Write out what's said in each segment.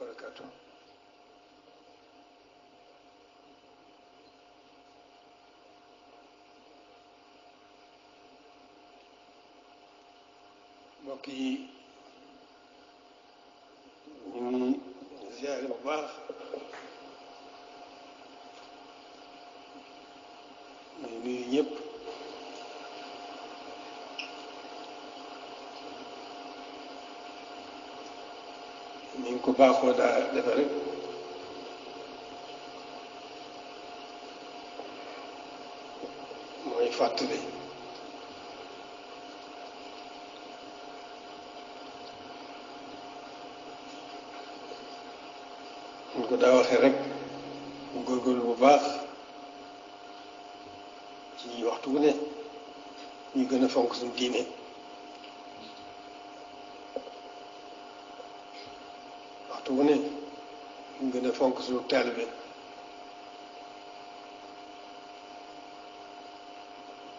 وبركاته. mbokk yi ñu ngi ziare bu baax ñu ngi nuyu ñëpp ni nga ko baaxoo daa defe rek mooy fàttali ñu ko daa waxee rek ñu góorgóorlu bu baax ci waxtu wu ne ñu gën a fonk suñu diine waxtu wu ne ñu gën a fonk suñu taalibe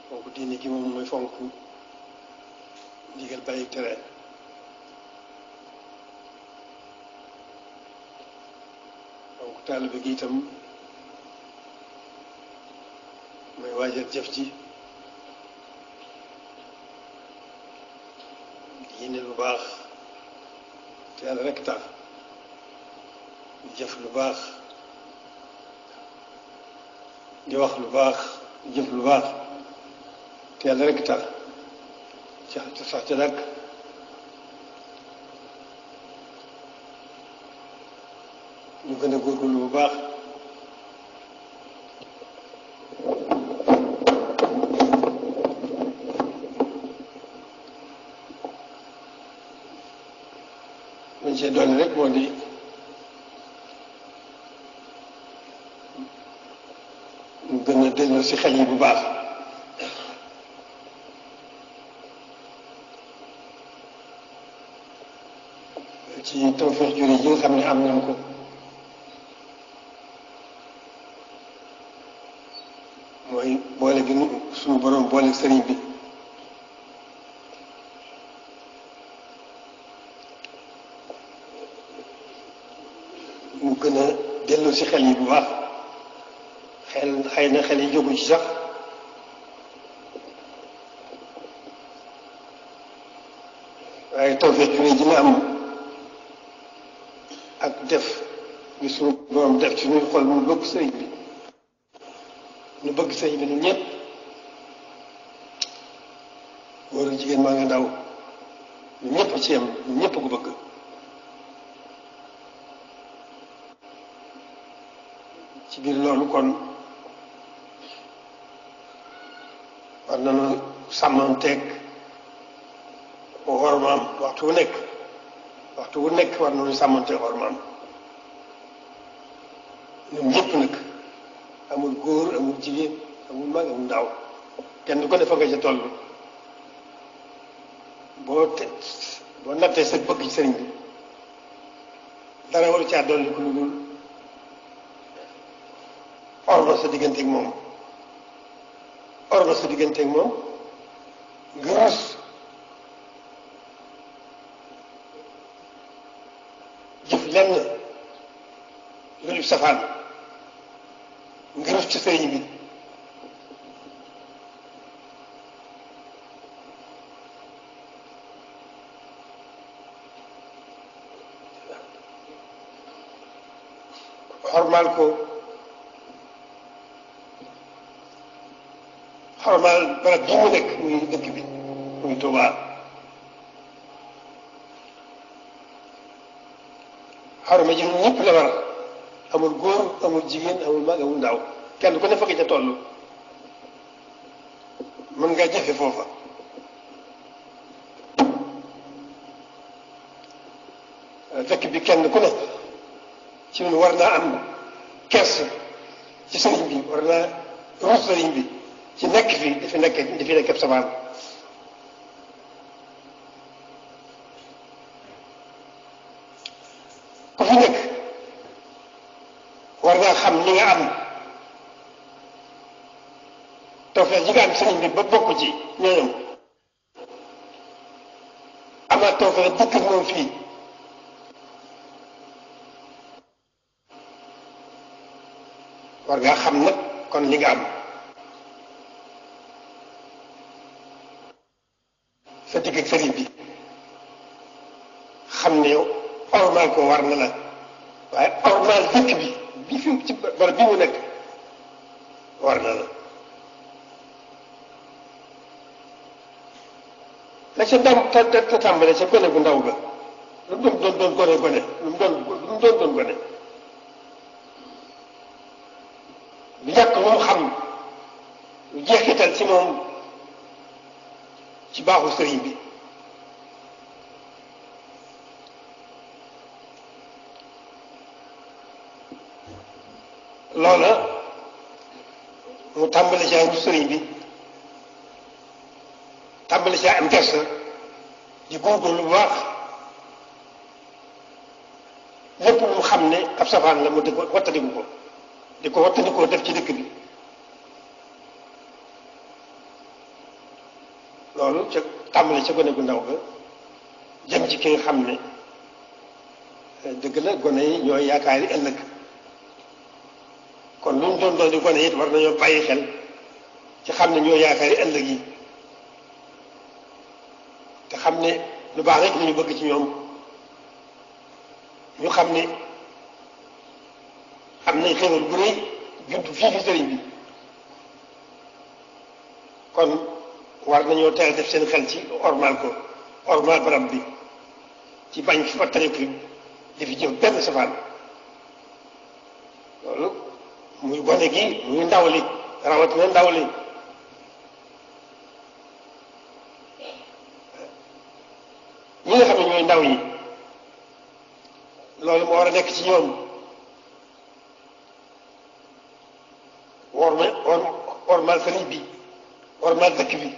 fonk diine gi moom mooy fonk ndigal bàyyi tere fonk taalibe gi itam mooy waajal jëf ji yéene lu baax te yàlla rekk tax di jëf lu baax di wax lu baax di jëf lu baax te yàlla rekk tax ca sax ca dàkk ñu gën a góorgóorlu bu baax lañ see dolli rek moo di ñu gën a delloo si xel yi bu baax ci tawfeex jure ji nga xam ne am nañ ko mooy boole gi suñu borom boole sëriñ bi mu gën a dellu si xel yi bu baax xëy na xel yi jógu ci sax waaye tawfeex jure ji nga am ak def gi suñu borom def ci ñuy xol mu bëgg sëriñ bi ñu bëgg sëriñ bi ñun ñëpp góor ak jigéen maa nga ndaw ñun ñëpp ci yem ñun ñëpp ko bëgg ci biir loolu kon war nañu sàmmanteeg xormaam waxtu wu nekk war nañu sàmmanteeg xormaam ñun ñëpp nag amul góor amul jigéen amul mag amul ndaw kenn ko ne fa nga ca toll boo nattee sa bëgg ci sëriñ bi dara waru caa dolli ku lu dul orma sa digganteeg moom nga rus jëf lenn lu dul safaan nga rus ci sëriñ bi xormaal ko xormaal barab bi mu nekk muy dëkk bi muy Tuubaa xorma ji ñun ñëpp la war amul góor amul jigéen amul mag amul ndaw kenn ku ne fa nga ca toll mën ngaa jafe foofa dëkk bi kenn ku ne ci ñun war naa am kersa ci sëriñ bi war naa ruus sëriñ bi ci nekk fi di fi nekk ab sabaan ku fi nekk war ngaa xam li nga am tawfeex ji nga am sëriñ bi ba bokk ci ñooñam amaat tawfeex dëkk ak moom fii war ngaa xam nag kon li nga am sa digg ak sëriñ bi xam ne yow ormal ko war na la waaye ormal dëkk bi fi ci barab bi mu nekk war na la la ca dam te tàmbale ca gone gu ndaw ga lu mu doon gone lu mu doon gone lu yàq lu mu xam lu jeexital ci moom ci baaxu sëriñ bi loola mu tàmbale ci am sëriñ bi tàmbale ci am kersa di góorgóorlu bu baax lépp lu mu xam ne ab safaan la mu di ko wattandikoo def ci dëkk bi loolu ca tàmbale ca gone gu ndaw ga jëm ci ki nga xam ne dëgg la gone yi ñooy yaakaari ëllëg kon lu mu doon di gone it war nañoo bàyyi xel ci xam ne ñoo yaakaari ëllëg yi te xam ne lu baax rek la ñu bëgg ci ñoom ñu xam ne am nañ xéwal bu rëy judd fii fi sëriñ bi kon war nañoo teel def seen xel ci ormal ko ormal barab bi ci bañ fi fattaliku di fi jëf benn safaan loolu muy gone gi muy ndaw li rawatina ndaw li ñi nga xam ne ñooy ndaw yi loolu moo war a nekk ci ñoom ormal sëriñ bi ormal dëkk bi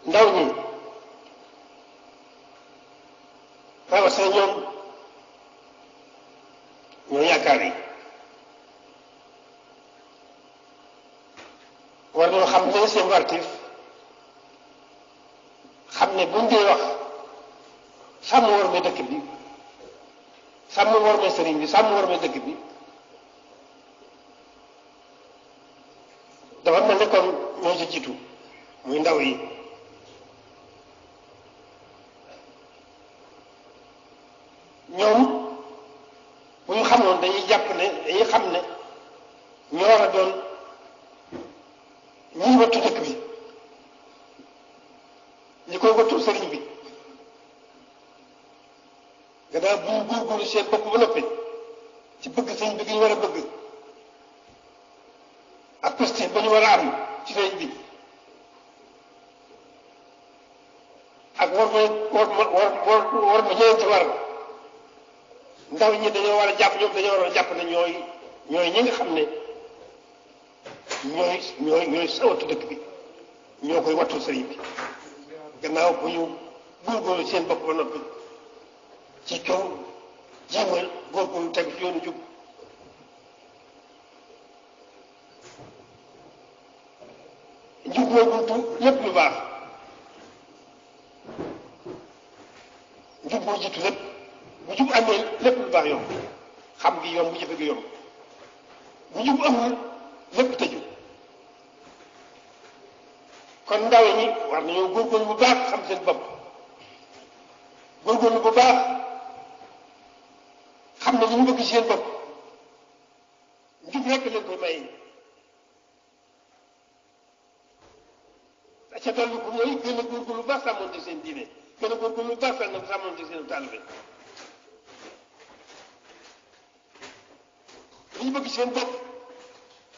ndaw ñi rawatina ñoom ñoo yaakaar yi war nañoo xam ne seen wartif xam ne buñ dee wax sàmm war may dëkk bi sàmm war may sëriñ bi sàmm war may dëkk bi dafa mel ne kon ñoo ci jiitu muy ndaw yi ñoom bu ñu xamoon dañuy xam ne ñoo war a doon ñi wattu dëkk bi li koy wattu sëriñ bi gannaaw bu ñu góorgóorlu seen bopp ba noppi ci bëgg sëriñ bi gi ñu war a bëgg ak positif ba ñu war a am ci sëriñ bi ak war ma ñëwante war ndaw ñi dañoo war a jàpp ñoom dañoo war a jàpp ne ñooy ñi nga xam ne ñooy sawatu dëkk bi ñoo koy wattu sëriñ bi gannaaw bu ñu góorgóorlu seen bopp ba noppi ci kaw jéemal góorgóorlu tegu ci yoonu jub njub mooy buntu lépp lu baax njub mooy jiitu lépp bu jub amee lépp lu baax yomb xam gi yomb bu jëfe gi yomb bu jub amul lépp tëju kon ndaw ñi war nañoo góorgóorlu bu baax xam seen bopp góorgóorlu bu baax xam ne li ñu bëgg seen bopp njub rekk leen koy may ca dolli ko mooy gën a góorgóorlu bu baax sàmmonte seen diine gën a góorgóorlu bu baax sàmmonte seen taalibe li ñu bëgg seen bopp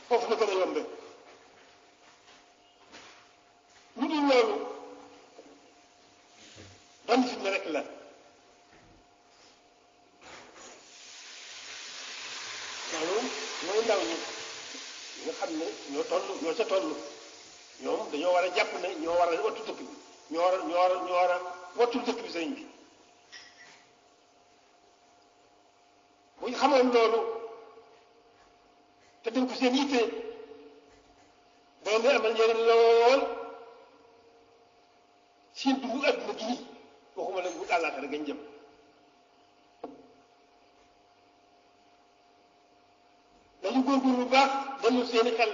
foofu la gën a yombe lu dul loolu doon fitna rek la loolu mooy ndaw ñi nga xam ne ñoo ca toll ñoom dañoo war a jàpp ne ñoo war a wattu dëkk bi ñoo war a wattu dëkk bi sëriñ bi bu ñu xamoon loolu te def ko seen yitte day leen amal njëriñ lool seen dundu adduna gii waxuma la bu àllaaxira gañ jëm dellu seeni xel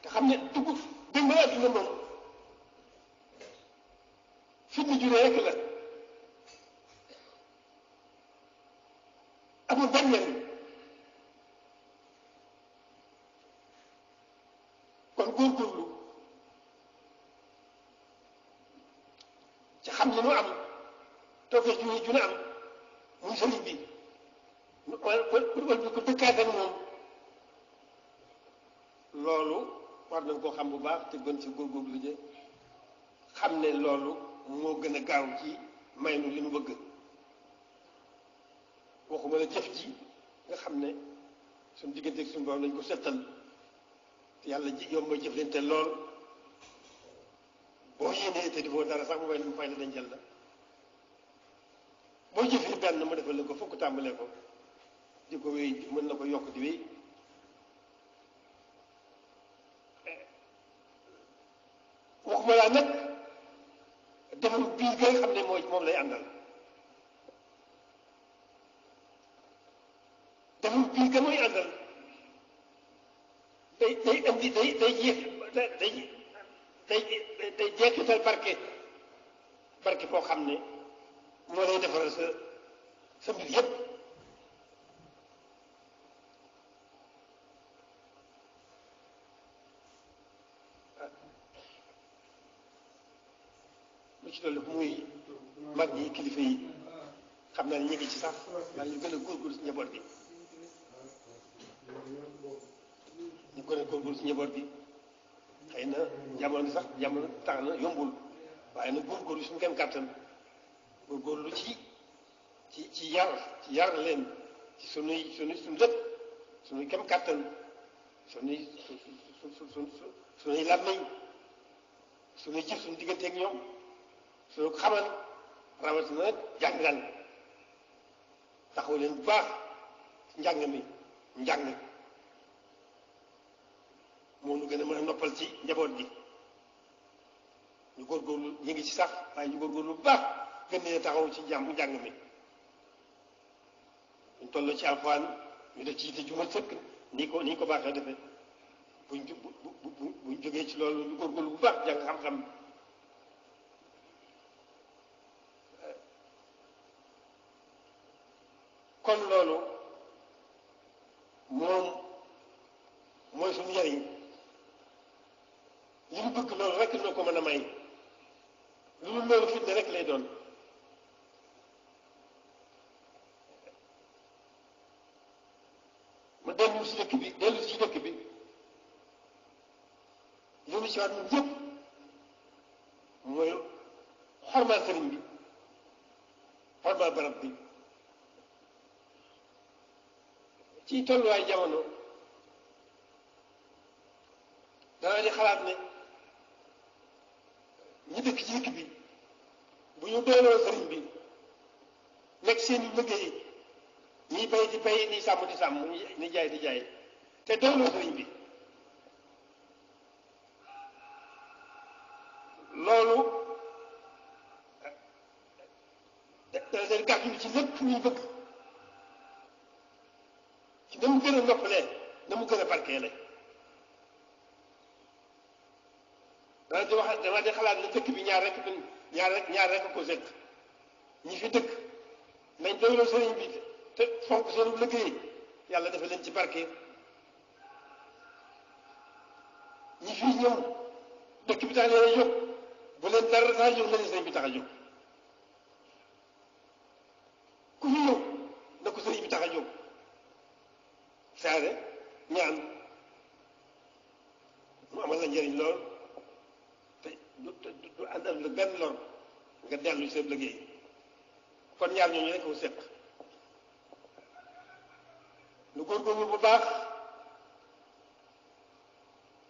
te xam ne dëgg la adduna moom fitna juree rek la amul benn njariñ kon góorgóorlu ci xam li nu am tawfeex ju ne am muy sëriñ bi ko dëkkaat ak moom loolu war nañ koo xam bu baax te gën ci góorgóorlu je xam ne loolu moo gën a gaaw ci may nu li nu bëgg waxuma la jëf ji nga xam ne suñu diggante ak suñu borom lañ ko settal te yàlla ji yomb a jëflante lool boo yéenee te defoo dara sax mu fay la dencal la boo jëfee benn mu defal la ko fokk tàmbalee ko di ko wéy mën na ko yokk di wéy waxuma laa nag defar biir ga nga xam ne moom lay àndal defar biir ga mooy àndal day indi day jeexital barke boo xam ne moo lay defaral sa mbir yépp lu ci dolli muy mag ñi kilifa yi xam naa ne ñu ngi ci sax waaye ñu gën a góorgóorlu ci njaboot bi ñu gën a góorgóorlu ci njaboot bi xëy na jamono tax na yombul waaye nag góorgóorlu suñu kenn kàttan góorgóorlu ci yar leen ci suñu lépp suñuy kem kàttan suñuy làmmiñ suñuy jëf suñu digganteeg ñoom suñu xamal rawatina nag jàngal taxaw leen bu baax njàng moo nu gën a mën a noppal ci njaboot gi ñu góorgóorlu ñu ngi ci sax waaye ñu góorgóorlu bu baax gën leen taxaw ci njàng mi ñu toll ci alxuraan ñu def ci yitte ju mat sëkk ni ko baaxee defee buñ jógee ci loolu ñu góorgóorlu bu baax jàng xam-xam kon loolu mooy suñu njariñ li ñu bëgg loolu rek noo ko mën a may lu dul loolu fitne rek lay doon ma dellu si dëkk bi li ñu si waat ñun ñëpp mooy xormaal sëriñ bi xormaal barab bi ci tolluwaay jamono danaa di xalaat ne ñi dëkk ci dëkk bi bu ñu doyloo sëriñ bi nekk seen i liggéey ñiy bay di bay ni sàmm di sàmm ni jaay di jaay te doyloo sëriñ bi loolu dana leen gàttu ci lépp ñuy bëgg ci na mu gën a noppalee na mu gën a barkeele dama di xalaat ne dëkk bi ñaar rek ko sekk ñi fi dëkk nañ doyloo sëriñ bi te fonk seen liggéey yàlla dafa leen ci barke ñi fi ñëw dëkk bi tax leen a jóg bu leen dara tax a jóg na leen sëriñ bi tax a jóg ku fi ñëw na ko sëriñ bi tax a jóg saare ñaan mu amal la njëriñ lool te du àndal la benn lor nga dellu seen liggéey kon ñaar ñooñu rek ko seq nu góorgóorlu bu baax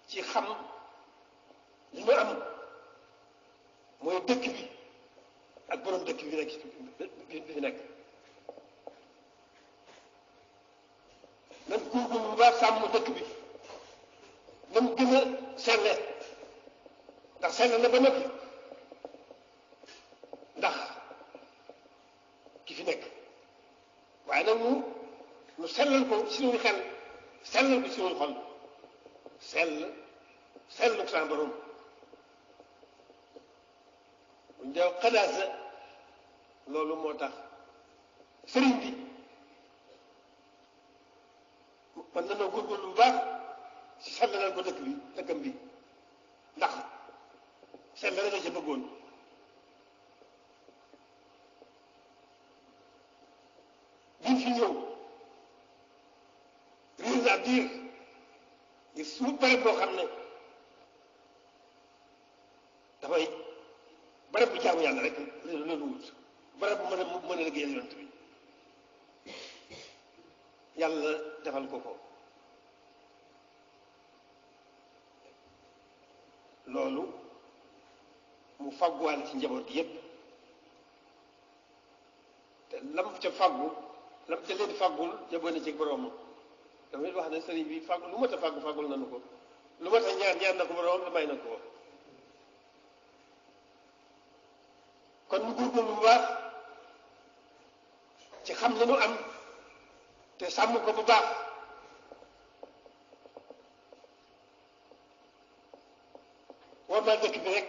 ci xam li mu am mooy dëkk bi ak borom dëkk bi fi nekk nan góorgóorlu bu baax sàmm dëkk bi na mu gën a selle ndax sell na ba noppi ndax ki fi nekk waaye nag nu sellal ko ci suñu xel sellal ko ci suñu xol sellu ko sa borom buñ dee xalaasa loolu moo tax sëriñ bi man nanoo góorgóorlu bu baax si sellalal ko dëkkam bi ndax sellal la ca bëggoon biñ fi ñëw riir naa diir ngir suñu barab boo xam ne dafay barab bu jaamu yàlla rek loolu wut barab bu mën a liggéeyal yonent bi yàlla defal ko loolu mu fàgguwaale ci njaboot gi yépp te lam ca fàggu lam ca leen fàggul jaboo na ci boroomam damay wax ne sëriñ bi fàggu lu mat a fàggul nanu ko lu mat a ñaan na ko boroomam te may na ko kon ñu góorgóorlu bu baax ci xam li nu am te sàmm ko bu baax war naa dëkk bi rek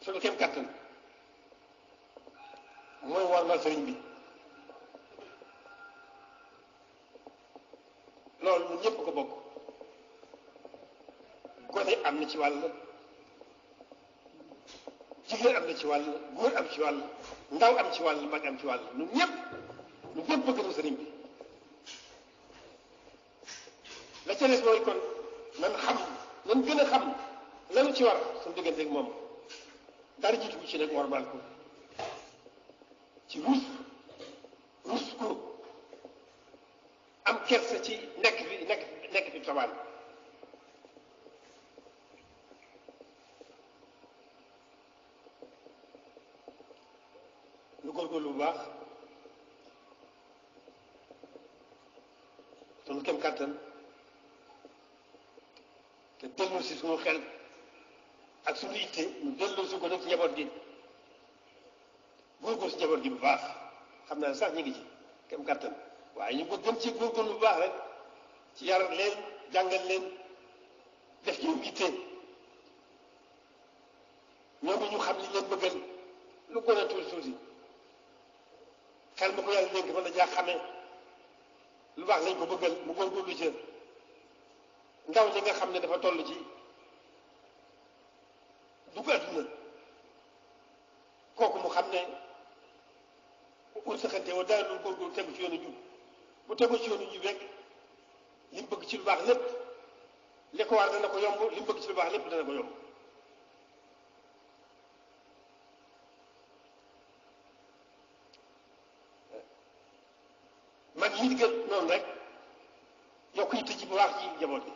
suñu kem kàttan mooy war naa sëriñ bi loolu ñun ñëpp ko bokk gone am na ci wàll jigéen am na ci wàll góor am ci wàll ndaw am ci wàll mag am ci wàll ñun ñëpp bëgg na sëriñ bi la ca des mooy kon nan gën a xam lanu ci war suñu diggante ak moom dara jiitu ci nag warmaal ko ci ruus ko am kersa ci nekk fi tawaan lu góorgóorlu bu baax sunu kem kàttan te dellu si suñu xel ak suñu itte ñu dellu si ko nag ci njaboot gi góorgóorlu si njaboot gi bu baax xam naa ne sax ñu ngi ci kem kàttan waaye ñu ko gën ci góorgóorlu bu baax rek ci yar leen jàngal leen def ci itte ñoom ñu xam li leen bëggal lu gën a tuuti xel ma ko yàlla dénk mën a jaa xamee lu baax lañ ko bëggal mu góorgóorlu ca ndaw li nga xam ne dafa toll ci dugg adduna kooku mu xam ne ut saxante wa daal lu góorgóorlu tegu ci yoonu jub bu tegu ci yoonu jub rek li mu bëgg ci lu baax lépp li ko war dana ko yomb li mu bëgg ci lu baax lépp dana ko yomb mag yi di gën noonu rek yokk yitte ci bu baax ci njaboot bi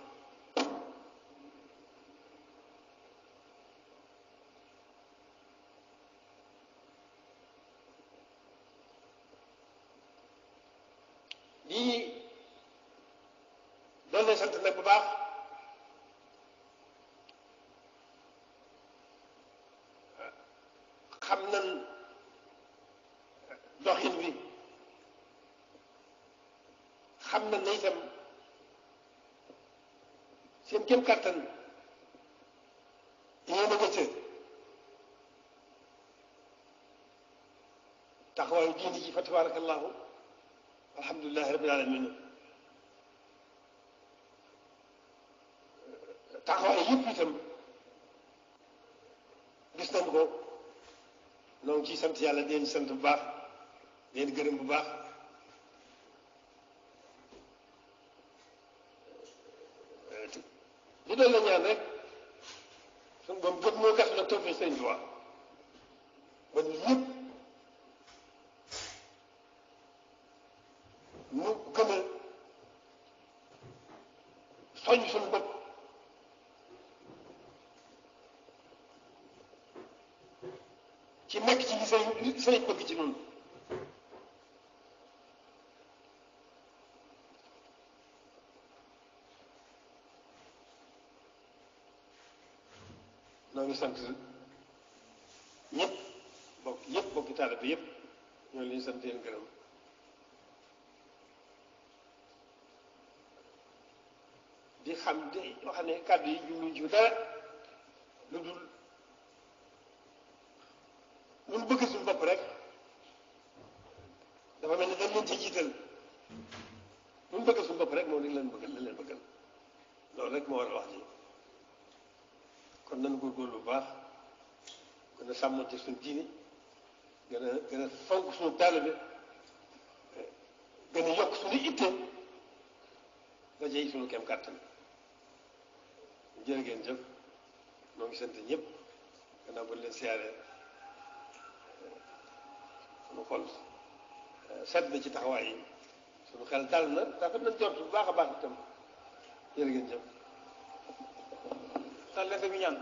lii doon lay sant nag bu baax xam nan doxin bi xam na ne itam seen kéem kàttan yéen a nga ca taxawaayu diini ji fa tabarakallahu alhamdulilahi rabbil alamin taxawaay yëpp itam gis nañ ko noo ngi ciy sant yàlla di leen sant bu baax di leen gërëm bu baax li doon la ñaan rek suñu boom gën moo gas la toppee sëñ bi waa ba ñu yëpp ñu gën a soññ suñu bopp ci nekk ci li sëriñ bëgg ci noonu noo ngi sant ñëpp bokki taalibe bi yëpp ñoo leen sant leen gërëm yoo xam ne kàddu yi jubluñ ci dara lu dul lu mu bëgg suñu bopp rek dafa mel ni dañ leen ci jiital lu mu bëgg suñu bopp rek moom dañ leen bëggal loolu rek moo war a wax ji kon nañu góorgóorlu bu baax gën a sàmmante suñu diine gën a fonk suñu taalibe gën a yokk suñu itte daje yi suñu kem kàttan jërë ngeen jëf noo ngi sant ñëpp gannaaw ba leen siyaaree suñu xol sedd na ci taxawaay yi suñu xel dal na rafet nañ jort bu baax a baax itam jërë ngeen jëf. tàllee bi ñaan